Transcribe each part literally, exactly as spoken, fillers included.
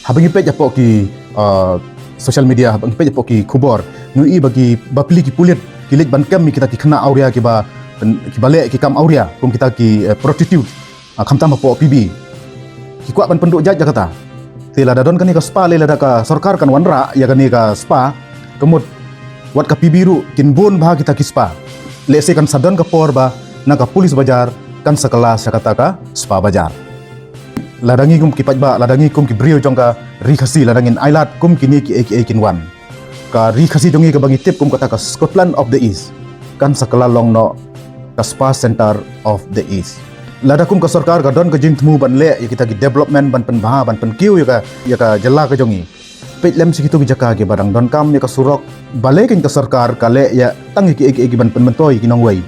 Haba ngi peit hapoh ki, uh, social media, haba ngi peit hapoh ki khubor, ngi i ba ki bapli ki pulit ki leit ban kem ïa kita ki khynnah awria kiba, kiba leh ki kam awria, kum kita ki, uh, prostitute, uh, khamtam hapoh P B. Ki kwah ban pynduh jait ïa kata. Te lada don kane ka spa, lei lada ka sorkar kan wanrah ïa kane ka spa, ka mut wat ka P B ruh kin bun bha kita ki spa. Lehse kan sa don ka por ba na ka police bajar kan sa kylla sha kata ka spa bajar. Lada ngi kum ki paidbah, lada ngi kum ki briew jong ka Ri Khasi, lada ngin ailad kum kine kiei kiei kin wan, ka Ri Khasi jong ngi kaba ngi tip kum kata ka Scotland of the East kan sa kylla long noh ka Spa Center of the East. Lada kum ka sorkar ka don ka jingthmu ban leh ïa kita ki development, ban pynbha, ban pynkiew ïa ka, ïa ka jylla ka jong ngi, peit lem sha kito ki jaka kiba dang donkam ïa ka surok, balei kein ka sorkar ka leh ïa tang ïa kiei kiei ki ban pynmyntoi ïa ki nongwei.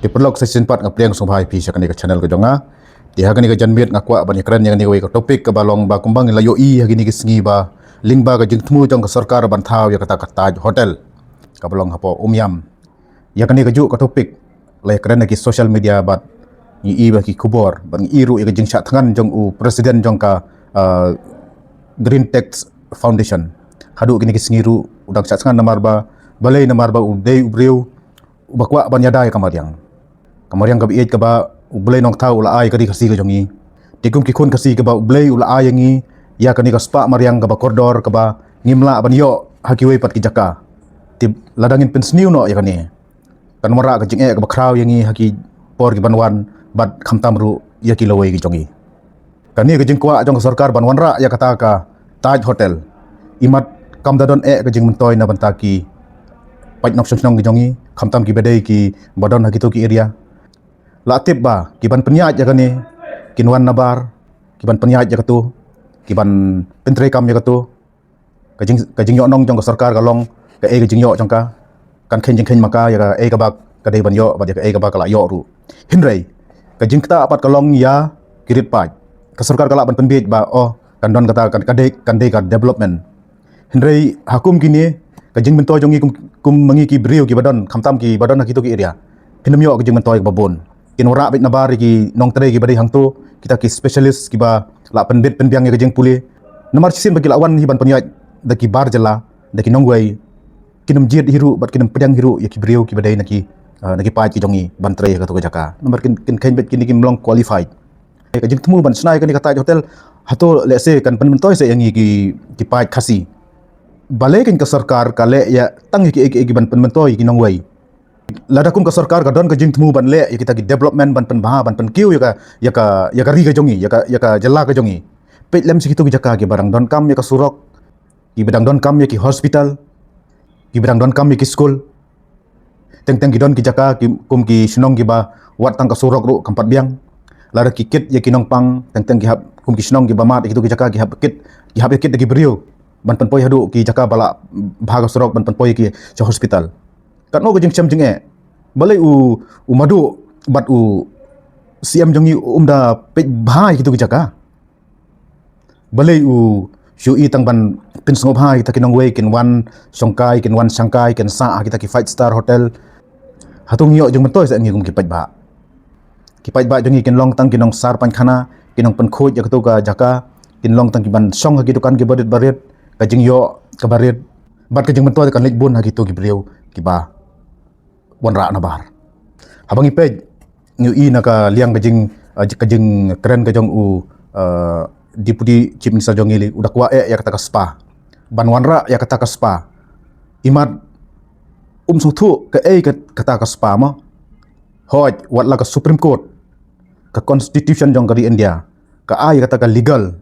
Te paralok, sa shisien pat nga pdiang sngewbha ïa phi sha kane ka channel ka jong nga. Te ha kane ka janmiet nga kwah ban ïakren ïa kane kawei ka topic kaba long ba kumba ngi la ïohi ha kine ki sngi ba lyngba ka jingthmu jong ka sorkar ban thaw ïa kata ka Taj Hotel kaba long hapoh Umiam. Ïa kane kajuh ka topic la ïakren ha ki social media bad ngi i ba ki khubor, bad ngi i ruh ïa ka jingshah thngan jong u president jong ka, uh, Green Tax Foundation. Haduh kine ki sngi ruh u dang shah thngan namar ba, balei, namar ba u dei u briew uba kwah ban ïada ïa ka mariang. Ka mariang kaba ïeit kaba U Blei Nongthaw u la ai ka Ri Khasi ka jong ngi. Te kum ki khun Khasi kaba U Blei u la ai ïa ngi ïa kane ka spah mariang kaba kordor kaba ngim lah ban ïoh ha kiwei pat ki jaka. Te lada ngin pynsniew noh ïa kane, kan wanrah ka jingeh kaba khraw ïa ngi ha ki por ki ban wan bad khamtam ruh ïa ki lawei ki jong ngi. Kane ka jingkwah jong ka sorkar ban wanrah ïa kata ka Taj Hotel, imat kam da don eh ka jingmyntoi na bynta ki paid nongshong shnong ki jong ngi, khamtam kiba dei kiba don ha kito ki area. La tip ba ki ban pynïaid ïa kane kin wan nabar, ki ban pynïaid ïa kato, ki ban pyntreikam ïa kato. Ka jing, ka jingïohnong jong ka sorkar ka long kaei ka jingïoh jong ka, kan kheiñ jingkheiñ ma ka ïa kaei kaba ka dei ban ïoh bad ïa kaei kaba ka la ïoh ruh. Hynrei ka jingktah pat ka long ïa ki rit paid. Ka sorkar ka lah ban pynbieit ba, oh, kan don kata, kan, ka dei, kan dei ka development. Hynrei ha kum kine, ka jingmyntoi jong ngi kum, kum ma ngi ki briew kiba don, khamtam kiba don ha kito ki area, phin ym ïoh ka jingmyntoi kaba bun. Kin wanrah beit nabar ïa ki nongtrei kiba dei hangto, kita ki specialist kiba lah pynbit pynbiang ïa ka jingpule. Namar shisien ba ki la wan hi ban pynïaid da ki bar jylla, da ki nongwei, kin ym jied hi ruh bad kin ym pdiang hi ruh ïa ki briew kiba dei na ki, ah, na ki paid ki jong ngi ban trei ha kato ka jaka. Namar kin, kin kheiñ beit kine kim long qualified. Ka jingthmu ban shna ïa kane ka Taj Hotel, hato lehse kan pynmyntoi seh ïa ngi ki, ki paid Khasi. Balei kein ka sorkar ka leh ïa tang ïa kiei kiei ki ban pynmyntoi ïa ki nongwei. Lada kum ka sorkar ka don ka jingthmu ban leh ïa kita ki development, ban pynbha, ban pynkiew ïa ka, ïa ka, ïa ka ri ka jong ngi, ïa ka, ïa ka jylla ka jong ngi. Peit lem sha kito ki jaka kiba dang donkam ïa ka surok, kiba dang donkam ïa ki hospital, kiba dang donkam ïa ki skul. Teng teng ki don ki jaka ki, kum ki shnong kiba wat tang ka surok ruh kam pat biang. Lada ki kit ïa ki nongpang, teng teng ki hap, kum ki shnong kiba mad ïa kito ki jaka ki hap kit, ki hap ïa kit da ki briew ban pynpoi haduh ki jaka ba la bha ka surok ban pynpoi ïa ki sha hospital. Katno ka jingshem jingeh. Balei u, u Madu bad u C M jong ngi um da peit bha ïa kito ki jaka. Balei u shu i tang ban pynsngewbha ïa kita ki nongwei kin wan shongkai, kin wan shangkai, kin sah ha kita ki five star hotel. Hato ngi ïoh jingmyntoi seh ngi kum ki paidbah. Ki paidbah jong ngi kin long tang ki nongsar painkhana, ki nongpynkhuid ïa kato ka jaka, kin long tang ki ban shong ha ki dukan kiba rit barit, ka jingïoh kaba rit bad ka jingmyntoi kan leit bun ha kito ki briew kiba wanrah nabar. Haba ngi peit, ngi i na ka liang ka jing, eh, ka jingkren ka jong u, eh, Deputy Chief Minister jong ngi, u da kwah eh ïa kata ka spa, ban wanrah ïa kata ka spa. Imat um sngewthuh kaei ka, kata ka spa mo. Hooid, wat la ka Supreme Court, ka Constitution jong ka ri India ka ai kata ka legal.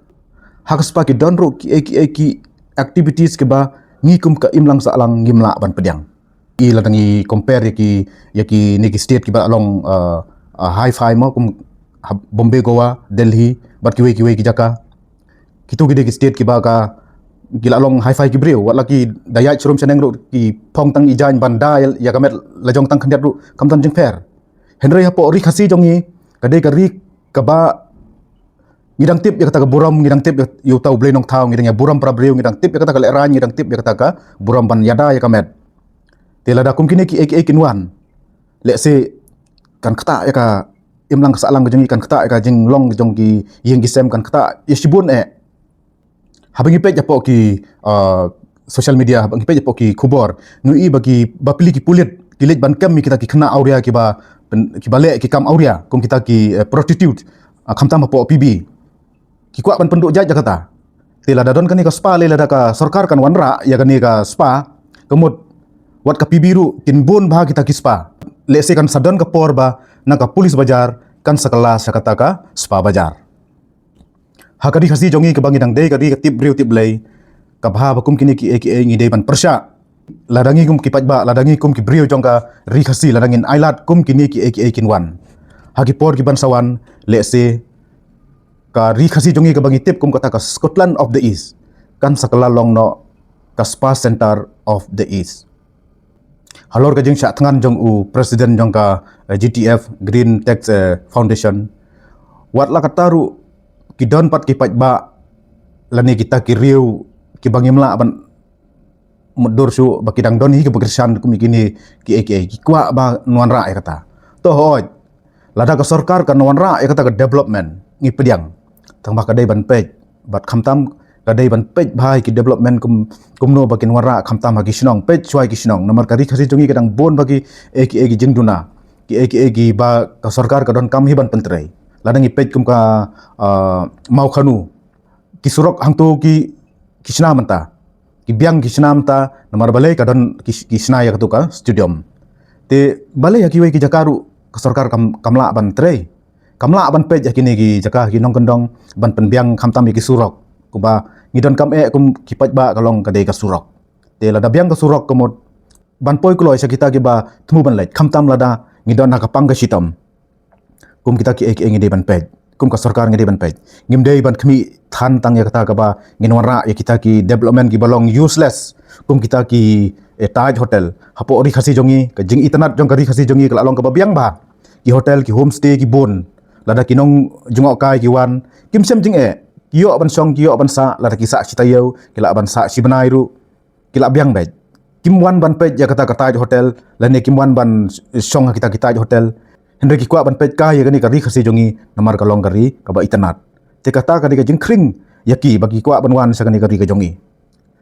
Ha ka spa ki don ruh kiei kiei ki activities kiba ngi kum ka imlang sahlang ngim lah ban pdiang. I lada ngi compare ïa ki, ïa kine ki state kiba long, uh, uh, hi-fi mo, kum ha Bombay, Goa, Delhi bad kiwei kiwei ki jaka. Kito ki dei ki state kiba ka, ki la long hi-fi ki briew, wat la ki da ïaid sha rum sha neng ruh ki phong tang i jaiñ ban da ïa ka met lajong tang khyndiat ruh kam don jingpher. Hynrei hapoh ri Khasi jong ngi, ka dei ka ri kaba ngi dang tip ïa kata ka burom, ngi dang tip ïa uta U Blei Nongthaw, ngi dang ïa burom para briew, ngi dang tip ïa kata ka lehraiñ, ngi dang tip ïa kata ka burom ban ïada ïa ka met. Te lada kum kine kiei kiei kin wan, lehse kan ktah ïa ka, imlang ka sahlang ka jong ngi, kan ktah ïa ka jinglong ka jong ki ïing ki sem, kan ktah ïa shibun eh. Haba ngi peit hapoh ki, uh, social media, haba ngi peit hapoh ki khubor, ngi ïohi ba ki, ba pli ki pulit ki leit ban kem ïa kita ki khynnah awria kiba, pen-, kiba leh ki kam awria, kum kita ki, eh, prostitute, uh, khamtam hapoh P B. Ki kwah ban pynduh jait ïa kata. Te lada don kane ka spa, lei lada ka sorkar kan wanrah ïa kane ka spa, ka mut wat ka P B ruh kin bun bha kita ki spa. Lehse kan sa don ka por ba na ka police bazaar kan sa kylla sha kata ka spa bazaar. Ha ka ri Khasi jong ngi kaba ngi dang dei ka ri ka tip briew tip Blei, ka bha ba kum kine kiei kiei ngi dei ban pyrshah. Lada ngi kum ki paidbah, lada ngi kum ki briew jong ka ri Khasi, lada ngin ailad kum kine kiei kiei kin wan ha ki por ki ban sa wan, lehse ka ri Khasi jong ngi kaba ngi tip kum kata ka Scotland of the East kan sa kylla long noh ka Spa Center of the East. Halor ka jingshah thngan jong u president jong ka, eh, G T F, Green Tax, eh, Foundation, wat la katta ruh ki don pat ki paidbah lane kita ki riew kiba ngim lah ban mutdur shuh ba ki dang don hi kiba kyrshan kum ïa kine kiei kiei, ki kwah ban wanrah ïa kata. To hooid, lada ka sorkar kan wanrah ïa kata ka development, ngi pdiang. Tang ba ka dei ban peit, bad khamtam ka dei ban peit bha ïa ki development kum, kumno ba kin wanrah khamtam ha ki shnong, peit shuwa ïa ki shnong. Namar ka ri Khasi jong ngi ka dang bun bha kiei kiei ki jingduna, kiei kiei kiba ka sorkar ka donkam hi ban pyntrei. Lada ngi peit kum ka, ah, Mawkhanu, ki surok hangto ki, ki shna mynta. Ki biang ki shna mynta, namar balei ka don ki, ki shna ïa kato ka stadium. Te balei ha kiwei ki jaka ruh ka sorkar kam, kam lah ban trei. Kam lah ban peit ïa kine ki jaka ki nongkyndong ban pynbiang khamtam ïa ki surok. Kumba ngi donkam eh kum ki paidbah ka long ka dei ka surok. Te lada biang ka surok ka mut ban poi kloi sha kita kiba thmu ban leit, khamtam lada ngi don ha ka pang ka shitom. Kum kita kiei kiei ngi dei ban peit, kum ka sorkar ngi dei ban peit. Ngim dei ban khmih than tang ïa kata kaba ngin wanrah ïa kita ki development kiba long useless, kum kita ki, eh, Taj Hotel. Hapoh ri Khasi jong ngi, ka jingitynnad jong ka ri Khasi jong ngi ka la long kaba biang bha. Ki hotel, ki homestay, ki bun. Lada ki nongjngohkai ki wan, kim shem jingeh, ki ïoh ban shong, ki ïoh ban sah, lada ki sah shi taïew, ki lah ban sah shi bnai ruh, ki lah biang beit. Kim wan ban peit ïa kata ka Taj Hotel, lane kim wan ban shong ha kita ki Taj Hotel. Hynrei ki kwah ban peit kai ïa kane ka ri Khasi jong ngi, namar ka long ka ri kaba itynnad. Te kata ka dei ka jingkhring ïa ki ba ki kwah ban wan sha kane ka ri ka jong ngi.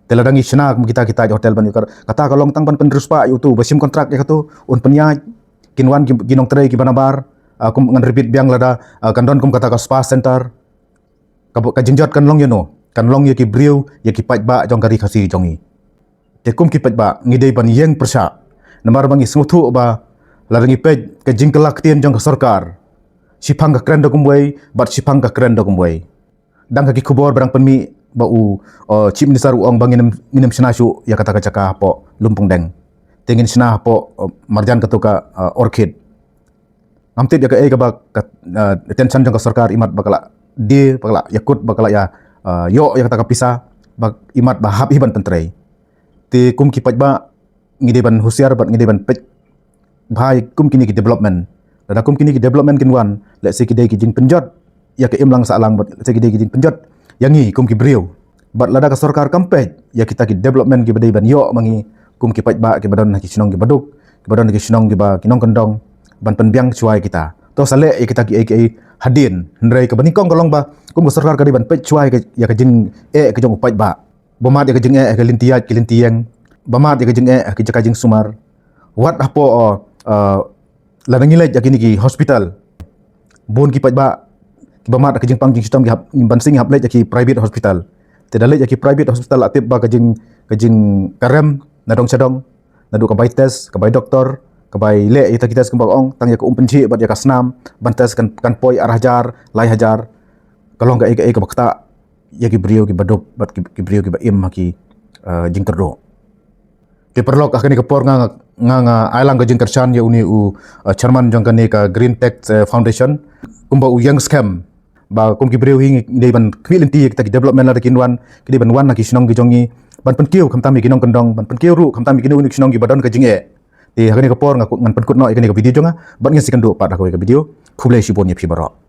Te lada ngi shna kum kita ki Taj Hotel ban ïa ka, kata ka long tang ban pynriewspah ïa uto ba shim kontrak ïa kato, un pynïaid. Kin wan ki, ki nongtrei kiba nabar, ah, kum ngan repeat biang lada, ah, kan don kum kata ka spa center. Ka, ka jingjot kan long ïa no, kan long ïa ki briew, ïa ki paidbah jong ka ri Khasi jong ngi. Te kum ki paidbah ngi dei ban ïeng pyrshah. Namar ba ngi sngewthuh ba lada ngi peit ka jingkylla ktien jong ka sorkar, shiphang ka kren da kumwei, bad shiphang ka kren da kumwei. Dang ka ki khubor ba dang pynmih ba u, uh, Chief Minister u ong ba ngin ym, ngin ym shna shuh ïa kata ka jaka hapoh Lumpongdeng. Te ngin shna hapoh, uh, marjan kato ka, uh, Orchid. Ngam tip ïa kaei kaba ka, uh, attention jong ka sorkar imat ba ka la die, ba ka la ïakut, ba ka la ïa, uh, ïoh ïa kata ka pisa, ba imat ba hap hi ban pyntrei. Te kum ki paidbah ngi dei ban husiar bad ngi dei ban peit bha ïa kum kine ki development. Lada kum kine ki development kin wan, lehse ki dei ki jingpynjot ïa ka imlang sahlang bad lehse ki dei ki jingpynjot ïa ngi kum ki briew. Bad lada ka sorkar kam peit ïa kita ki development kiba dei ban ïoh ma ngi kum ki paidbah kiba don ha ki shnong kiba duk, kiba don ha ki shnong kiba ki nongkyndong, ban pynbiang shuwa ïa kita. To sa leh ïa kita kiei kiei hadien. Hynrei kaba nyngkong ka long ba kum ka sorkar ka dei ban peit shuwa ïa ka, ïa ka jingeh ka jong u paidbah. Ba mad ïa ka jingeh ha ki lynti ïaid ki lynti ïeng. Ba mad ïa ka jingeh ha ki jaka jingsumar. Wat hapoh, uh, uh, lada ngi leit ha kine ki hospital, bun ki paidbah kiba mad ha ka jingpang jingshitom ki hap, ban sing hap leit ha ki private hospital. Te da leit ha ki private hospital la tip ba ka jing, ka jingkarem na dong sha dong. Naduh ka bai test, ka bai doktor, ka bai leh ïa kita ki test kumba ka ong, tang ïa ka umpynjhieh bad ïa ka snam ban test kan, kan poi ar hajar, lai hajar. Ka long kaei kaei kaba ktah ïa ki briew kiba duk bad ki, ki briew kiba im ha ki, uh, jingkyrduh. Te paralok, ha kane ka por nga, nga, nga ai lang ka jingkyrshan ïa une u, uh, chairman jong kane ka Green Tax, uh, Foundation, kumba u ïeng skhem ba kum ki briew hi ngi dei ban khmih lynti ïa kita ki development lada kin wan, ki dei ban wan ha ki shnong ki jong ngi ban pynkiew khamtam ïa ki nongkyndong, ban pynkiew ruh khamtam ïa kino kino ki shnong kiba don ka jingeh. Te ha kane ka por nga ku-, ngan pynkut noh ïa kane ka video jong nga, bad ngin sa ïakynduh pat ha kawei ka video. Khublei shibun ïa phi baroh.